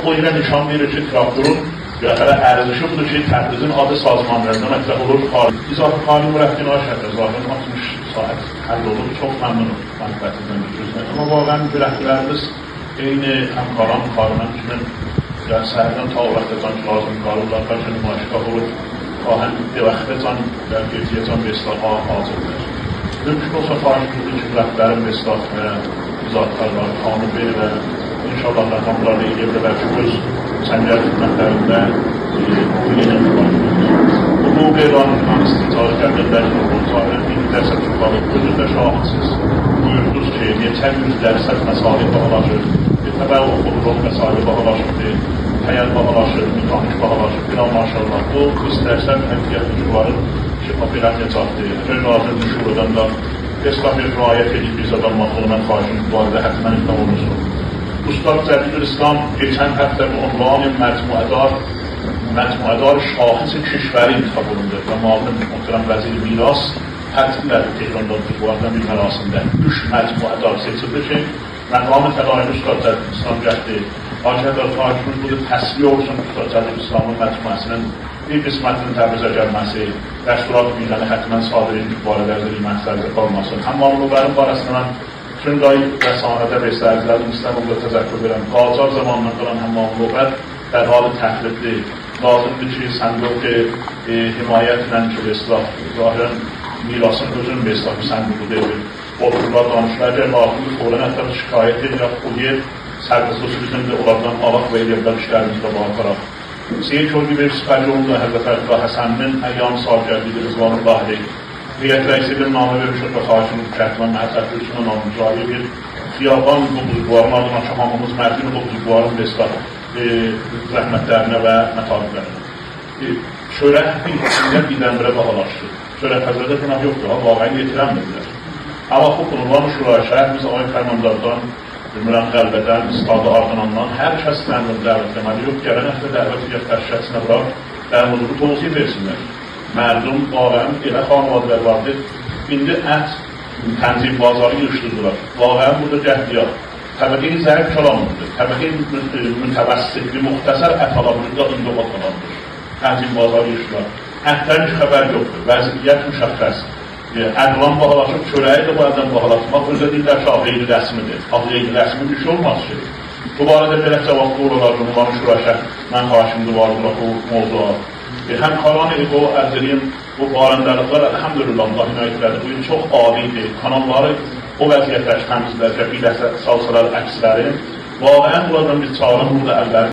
Bu elə nişan verir ki, traktorun بالاخره ارزشی budur ki, Təbrizin adı sazmanlarından mətrəh olur. İzafi xali mürəbbin şəhərdə zaten 60 saat həll olub. Çox məmnunum mənfəətindən gözünə. Amma واقعا mürəbbilərimiz eyni həmkaran, karının kimin səhərdən ta o vaxtacan ki, lazım qalırlar, bəlkə nümayişgah olur, xahən bir vaxtacan və geciyəcən bir islaha hazırdır. Mümkün olsa xahiş edirəm ki, mürəbbilərin bir islah və izahatlar xanı və inşallah rəqamlarla eləyə bilər ki, öz səngər xidmətlərində yenə bu qeyri-qanuni istincar gəldilər ki, o zahirən 1% çoxalıb, özünüzdə şahidsiniz. Buyurdunuz ki, neçə 100% məsalih bahalaşır, təbəə oxulur, məsalih bahalaşıbdır, təyər bahalaşır, mexanik bahalaşır, filan maşallah. Bu 20% həqiqət ucluların şəfafiyətəcəkdir. Əgər nazir şuradan da esnaf bir riayət edib biz adam mən xahişim bu arada həttəmən iqdam olunsun. Ustad Cəbidül-İslam geçən həftə bu ünvan məcmuədar şaxis kişvəri intikhab olundu və müavin muhterem vəzir miras hətimlə Tehran'da bu arada bir mərasimdə 3 məcmuədar seçildi ki, məqam-ı təlayini Ustad Cəbidül-İslam gəldi. Hakeza xahişimiz budur, təsviyə olsun Ustad Cəbidül-İslamın məcmuəsinin bir qismətinin Təbrizə gəlməsi, dəsturat mizəni hətmən sadir edib bu arada ərzəli məhsərzə qalmasın. Həm Malmöbərin barəsində mən bütün day rəsanədə və istərzilərin İstanbulda təzəkkür verəm. Qacar zamanından qalan Həmmam Növbər dərhal təxribli. Lazımdır ki, sənduq himayətlə ki, islah, zahirən mirasın özünün bir islah sənduqu deyil. Otururlar, danışırlar, əgər lazımdır, fəvrən hətta şikayət edirək o yer sərbəst bizim də onlardan alaq və eləyə bilər işlərimizdə baxaraq. Seyir ki, bir sipərli oldu Həzrət Əbdullah Həsəninin əyyam sahibləri Rızvanullah aleyh. Heyət rəisi bir namə vermişdir və xahişim kətmən məhəbbət gülsünə namı cari bir xiyaban bu buzguvarın adına ki, hamımız mərdin bu buzguvarın beslah zəhmətlərinə və mətaliblərinə. Çörək bir içində birdən-birə bahalaşdı. Çörək xəzərdə günah yoxdur, ha, vaqəən yetirəmədilər. Amma bu konular Şuraya şəhər biz Ay Fərmandardan, bilmirəm Qəlbədən, İstadı Ardınandan hər kəsdən dəvət eləməli yox, gələn həftə dəvət edək təşkilatçısına bırak, dəvəti tozih versinlər. Mərdum, vaqəən elə xanavadələr vardı. İndi ət tənzim bazarı yığışdırdılar. Vaqəən burada cəhdiyat. Təbəqə-i zəif kəlamıdır. Təbəqə-i mütəvəssitli, müxtəsər ət ala bilir, qadın yox ət ala bilir. Tənzim bazarı yığışdılar. Ətdən heç xəbər yoxdur. Vəziyyət müşəxxəs. Ədlan bahalaşıb, çörəyi də bu əldən bahalaşmaq. Özə deyirlər ki, qeyri-rəsmidir. Qeyri-rəsmi bir şey olmaz ki. Bu barədə belə cavablı olaraq Cumhurbaşqanı Şurası mən xahişimdir vardır bu mövzuğa. Həmkaran ego ərz edeyim, bu barəndəliklər elhamdülillah Allah inayət elədi. Bu il çox adi idi. Kanalları o vəziyyətdə təmizləyəcək, bir dəstə salsalar əksləri. Vaqəən buradan bir çağırın burada əlləri